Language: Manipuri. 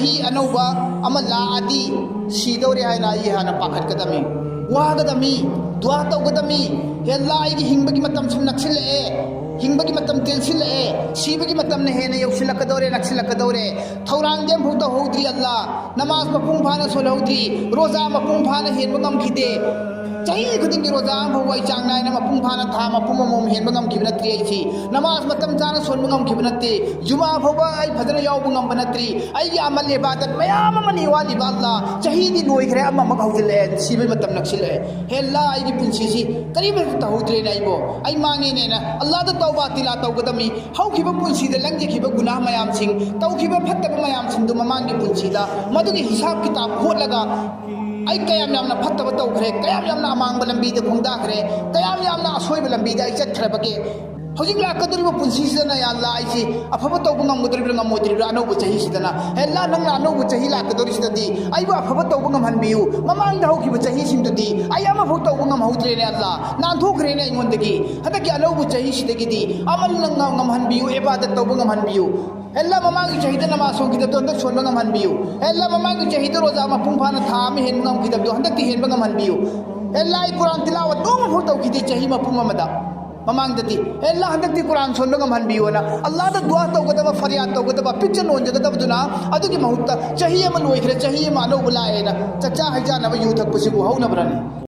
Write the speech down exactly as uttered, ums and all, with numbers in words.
ꯑꯅꯧꯕ ꯑꯃ ꯂꯥꯛꯑꯗꯤ ꯁꯤꯗꯧꯔꯦ ꯍꯥꯏꯅ ꯑꯩ ꯍꯥꯟꯅ ꯄꯥꯈꯠꯀꯗꯝꯃꯤ, ꯋꯥꯒꯗꯝꯃꯤ, ꯗꯨꯋꯥ ꯇꯧꯒꯗꯝꯃꯤ꯫ "ꯍꯦ ꯑꯜꯂꯥ, ꯑꯩꯒꯤ ꯍꯤꯡꯕꯒꯤ ꯃꯇꯝ ꯁꯨꯝ ꯅꯛꯁꯤꯜꯂꯛꯑꯦ, ꯍꯤꯡꯕꯒꯤ ꯃꯇꯝ ꯇꯦꯟꯁꯤꯜꯂꯛꯑꯦ, ꯁꯤꯕꯒꯤ ꯃꯇꯝꯅ ꯍꯦꯟꯅ ꯌꯧꯁꯤꯜꯂꯛꯀꯗꯧꯔꯦ, ꯅꯛꯁꯤꯜꯂꯛꯀꯗꯧꯔꯦ꯫ ꯊꯧꯔꯥꯡꯗꯤ ꯑꯃꯐꯥꯎ ꯇꯧꯍꯧꯗ꯭ꯔꯤ ꯑꯜꯂꯥ, ꯅꯃꯥꯖ ꯃꯄꯨꯡ ꯐꯥꯅ ꯁꯣꯜꯍꯧꯗ꯭ꯔꯤ, ꯔꯣꯖꯥ ꯃꯄꯨꯡ ꯐꯥꯅ ꯍꯦꯟꯕ ꯉꯝꯈꯤꯗꯦ꯫ ꯆꯍꯤ ꯈꯨꯗꯤꯡꯒꯤ ꯔꯣꯖꯥ ꯑꯃꯐꯥꯎꯕ ꯑꯩ ꯆꯥꯡ ꯅꯥꯏꯅ ꯃꯄꯨꯡ ꯐꯥꯅ ꯊꯥ ꯃꯄꯨꯝ ꯑꯃꯃꯝ ꯍꯦꯟꯕ ꯉꯝꯈꯤꯕ ꯅꯠꯇ꯭ꯔꯤ꯫ ꯑꯩꯁꯤ ꯅꯃꯥꯖ ꯃꯇꯝ ꯆꯥꯅ ꯁꯣꯟꯕ ꯉꯝꯈꯤꯕ ꯅꯠꯇꯦ꯫ ꯖꯨꯃꯥ ꯐꯥꯎꯕ ꯑꯩ ꯐꯖꯅ ꯌꯥꯎꯕ ꯉꯝꯕ ꯅꯠꯇ꯭ꯔꯤ꯫ ꯑꯩꯒꯤ ꯑꯃꯜ ꯏꯕꯥꯗꯠ ꯃꯌꯥꯝ ꯑꯃꯅꯤ ꯋꯥꯠꯂꯤꯕ ꯑꯜꯂꯥ꯫ ꯆꯍꯤꯗꯤ ꯂꯣꯏꯈ꯭ꯔꯦ, ꯑꯃꯃꯨꯛ ꯍꯧꯖꯤꯜꯂꯛꯑꯦ, ꯁꯤꯕꯒꯤ ꯃꯇꯝ ꯅꯛꯁꯤꯜꯂꯛꯑꯦ꯫ ꯍꯦ ꯑꯜꯂꯥ, ꯑꯩꯒꯤ ꯄꯨꯟꯁꯤꯁꯤ ꯀꯔꯤꯃꯠꯇ ꯇꯧꯍꯧꯗ꯭ꯔꯦꯅꯦ, ꯑꯩꯕꯨ, ꯑꯩ ꯃꯥꯡꯉꯦꯅꯦꯅ ꯑꯜꯂꯥꯗ ꯇꯧꯕ ꯇꯤꯂꯥ ꯇꯧꯒꯗꯝꯃꯤ꯫ ꯍꯧꯈꯤꯕ ꯄꯨꯟꯁꯤꯗ ꯂꯪꯖꯈꯤꯕ ꯒꯨꯅꯥꯍ ꯃꯌꯥꯝꯁꯤꯡ, ꯇꯧꯈꯤꯕ ꯐꯠꯇꯕ ꯃꯌꯥꯝꯁꯤꯡꯗꯨ ꯃꯃꯥꯡꯒꯤ ꯄꯨꯟꯁꯤꯗ ꯃꯗꯨꯒꯤ ꯍꯤꯁꯥꯕ ꯀꯤꯇꯥꯕ ꯍꯣꯠꯂꯒ ꯑꯩ ꯀꯌꯥꯝ ꯌꯥꯝꯅ ꯐꯠꯇꯕ ꯇꯧꯈ꯭ꯔꯦ, ꯀꯌꯥꯝ ꯌꯥꯝꯅ ꯑꯃꯥꯡꯕ ꯂꯝꯕꯤꯗ ꯈꯣꯡꯗꯥꯈ꯭ꯔꯦ, ꯀꯌꯥꯝ ꯌꯥꯝꯅ ꯑꯁꯣꯏꯕ ꯂꯝꯕꯤꯗ ꯑꯩ ꯆꯠꯈ꯭ꯔꯕꯒꯦ꯫ ꯍꯧꯖꯤꯛ ꯂꯥꯛꯀꯗꯧꯔꯤꯕ ꯄꯨꯟꯁꯤꯁꯤꯗꯅ ꯌꯥ ꯑꯜꯂꯥ ꯑꯩꯁꯤ ꯑꯐꯕ ꯇꯧꯕ ꯉꯝꯒꯗꯧꯔꯤꯕ꯭ꯔꯥ ꯉꯝꯃꯣꯏꯗꯧꯔꯤꯕ꯭ꯔꯥ? ꯑꯅꯧꯕ ꯆꯍꯤꯁꯤꯗꯅ, ꯍꯦ ꯑꯜꯂꯥ, ꯅꯪꯅ ꯑꯅꯧꯕ ꯆꯍꯤ ꯂꯥꯛꯀꯗꯧꯔꯤꯁꯤꯗꯗꯤ ꯑꯩꯕꯨ ꯑꯐꯕ ꯇꯧꯕ ꯉꯝꯍꯟꯕꯤꯌꯨ꯫ ꯃꯃꯥꯡꯗ ꯍꯧꯈꯤꯕ ꯆꯍꯤꯁꯤꯡꯗꯨꯗꯤ ꯑꯩ ꯑꯃꯐꯥꯎ ꯇꯧꯕ ꯉꯝꯍꯧꯗ꯭ꯔꯦꯅꯦ ꯑꯜꯂꯥ, ꯅꯥꯟꯊꯣꯛꯈ꯭ꯔꯦꯅꯦ ꯑꯩꯉꯣꯟꯗꯒꯤ꯫ ꯍꯟꯗꯛꯀꯤ ꯑꯅꯧꯕ ꯆꯍꯤꯁꯤꯗꯒꯤꯗꯤ ꯑꯃꯜ ꯅꯪꯅ ꯉꯝꯍꯟꯕꯤꯌꯨ, ꯏꯕꯥꯗꯠ ꯇꯧꯕ ꯉꯝꯍꯟꯕꯤꯌꯨ꯫ ꯍꯦ ꯑꯜꯂꯥ, ꯃꯃꯥꯡꯒꯤ ꯆꯍꯤꯗ ꯅꯃꯥꯖ ꯁꯣꯟꯈꯤꯗꯕꯗꯣ ꯍꯟꯗꯛ ꯁꯣꯟꯕ ꯉꯝꯍꯟꯕꯤꯌꯨ꯫ ꯍꯦ ꯑꯜꯂꯥ, ꯃꯃꯥꯡꯒꯤ ꯆꯍꯤꯗ ꯔꯣꯖꯥ ꯃꯄꯨꯡ ꯐꯥꯅ ꯊꯥ ꯑꯃ ꯍꯦꯟꯕ ꯉꯝꯈꯤꯗꯕꯗꯣ ꯍꯟꯗꯛꯇꯤ ꯍꯦꯟꯕ ꯉꯝꯍꯟꯕꯤꯌꯨ꯫ ꯍꯦ ꯑꯜꯂꯥ, ꯑꯩ ꯀꯨꯔꯥꯟ ꯇꯤꯂꯥꯋꯠ ꯅꯣꯡꯃꯐꯥꯎ ꯇꯧꯈꯤꯗꯦ ꯆꯍꯤ ꯃꯄꯨꯝ ꯑꯃꯗ꯫ ꯃꯃꯥꯡꯗꯗꯤ, "ꯍꯦ ꯑꯜꯂꯥ, ꯍꯟꯗꯛꯇꯤ ꯀꯨꯔꯥꯟ ꯁꯣꯟꯕ ꯉꯝꯍꯟꯕꯤꯌꯨꯅ" ꯑꯜꯂꯥꯗ ꯗꯨꯋꯥ ꯇꯧꯒꯗꯕ, ꯐꯔꯤꯌꯥꯗ ꯇꯧꯒꯗꯕ, ꯄꯤꯛꯆ ꯅꯣꯟꯖꯒꯗꯕꯗꯨꯅ ꯑꯗꯨꯒꯤ ꯃꯍꯨꯠꯇ ꯆꯍꯤ ꯑꯃ ꯂꯣꯏꯈ꯭ꯔꯦ, ꯆꯍꯤ ꯑꯃ ꯑꯅꯧꯕ ꯂꯥꯛꯑꯦꯅ ꯆꯥꯛꯆꯥ ꯍꯩꯖꯥꯅꯕ ꯌꯨ ꯊꯛꯄꯁꯤꯕꯨ ꯍꯧꯅꯕ꯭ꯔꯅꯦ?